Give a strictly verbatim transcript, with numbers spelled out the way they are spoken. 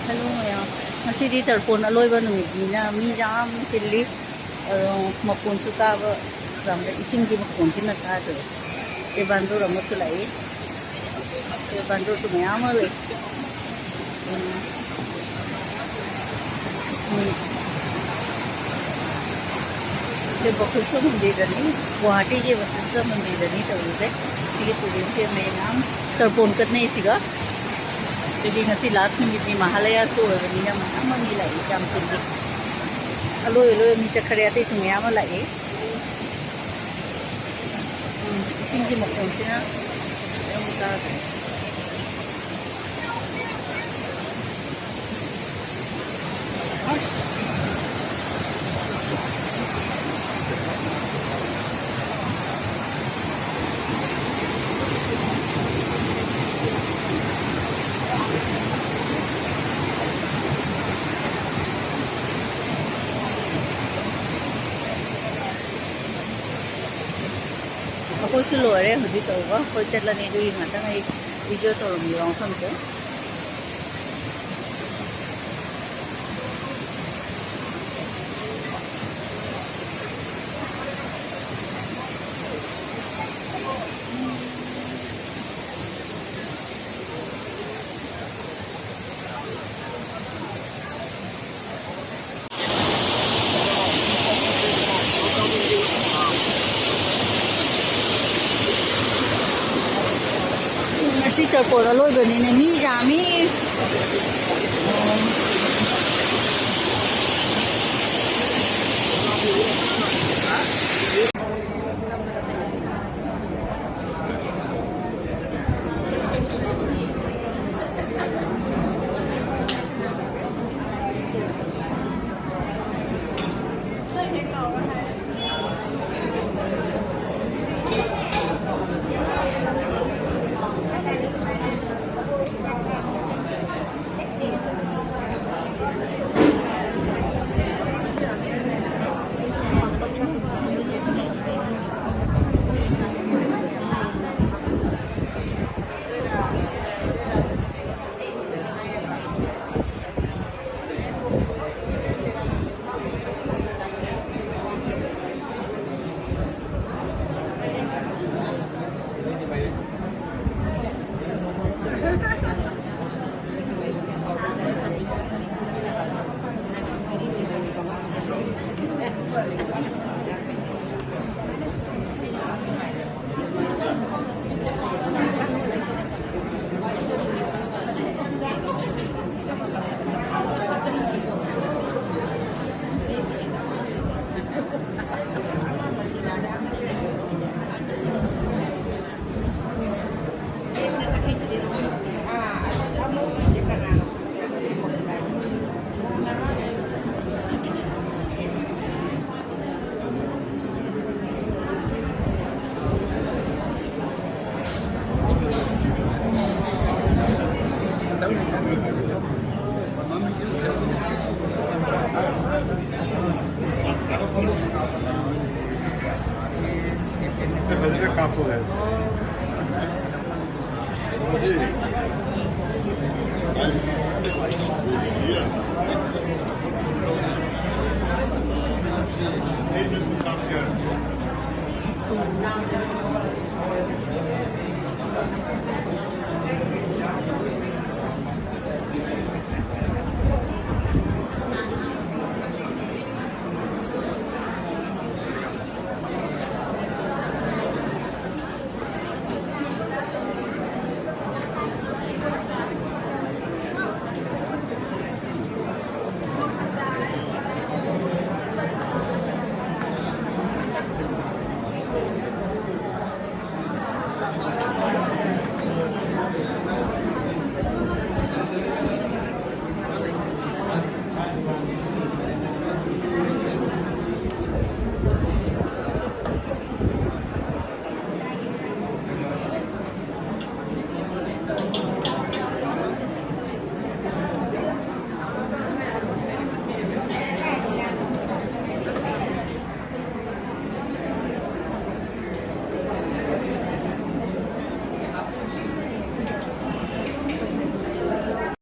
Hello ꯃꯌꯥꯝ, ꯉꯁꯤꯗꯤ ꯇꯔꯄꯣꯟ ꯑꯂꯣꯏꯕ ꯅꯨꯃꯤꯠꯅꯤꯅ ꯃꯤ ꯌꯥꯝ ꯇꯤꯜꯂꯤ꯫ ꯑꯗꯣ ꯃꯈꯣꯟꯁꯨ ꯇꯥꯕ, ꯌꯥꯝꯅ ꯏꯁꯤꯡꯒꯤ ꯃꯈꯣꯟꯁꯤꯅ ꯇꯥꯗ꯭ꯔꯦ꯫ ꯁꯤ ꯕꯥꯟꯗꯣꯔ ꯑꯃꯁꯨ ꯂꯥꯛꯏ꯫ ꯁꯤ ꯕꯥꯟꯗꯣꯔꯁꯨ ꯃꯌꯥꯝ ꯑꯃ ꯂꯩ꯫ ꯎꯝ꯫ ꯎꯝ꯫ ꯁꯤ ꯕꯣꯈ꯭ꯔꯤꯁ ꯃꯟꯗꯤꯔꯗꯅꯤ, ꯒꯨꯋꯥꯍꯥꯇꯤꯒꯤ ꯕꯣꯈ꯭ꯔꯤꯁ ꯃꯟꯗꯤꯔꯗꯅꯤ ꯇꯧꯔꯤꯁꯦ꯫ ꯁꯤꯒꯤ ꯄ꯭ꯔꯣꯒ꯭ꯔꯥꯝꯁꯦ ꯃꯌꯥꯝ ꯇꯔꯄꯣꯟ ꯀꯠꯅꯩ ꯁꯤꯒ꯫ ꯑꯗꯨꯗꯤ ꯉꯁꯤ ꯂꯥꯁ ꯅꯨꯃꯤꯠꯅꯤ, ꯃꯍꯥꯂꯌꯥꯁꯨ ꯑꯣꯏꯕꯅꯤꯅ ꯃꯌꯥꯝ ꯑꯃ ꯃꯤ ꯂꯥꯛꯏ, ꯌꯥꯝ ꯆꯤꯜꯂꯤ꯫ ꯑꯂꯣꯏ ꯑꯂꯣꯏꯕ ꯃꯤ ꯆꯠꯈ꯭ꯔꯦ, ꯑꯇꯩꯁꯨ ꯃꯌꯥꯝ ꯑꯃ ꯂꯥꯛꯏ꯫ ꯎꯝ, ꯏꯁꯤꯡꯒꯤ ꯃꯈꯣꯟꯁꯤꯅ ꯑꯗꯨꯝ ꯇꯥꯗ꯭ꯔꯦ꯫ ꯑꯩꯈꯣꯏꯁꯨ ꯂꯣꯏꯔꯦ ꯍꯧꯖꯤꯛ ꯇꯧꯕ꯫ ꯑꯩꯈꯣꯏ ꯆꯠꯂꯅꯤ, ꯑꯗꯨꯒꯤ ꯉꯥꯛꯇꯪ ꯑꯩ ꯚꯤꯗꯤꯑꯣ ꯇꯧꯔꯝꯃꯤꯕ ꯃꯐꯝꯁꯦ꯫ ꯉꯁꯤ ꯇꯔꯄꯣꯟ ꯑꯂꯣꯏꯕꯅꯤꯅꯦ, ꯃꯤ ꯌꯥꯝꯃꯤ꯫ Te fazendo capo, né?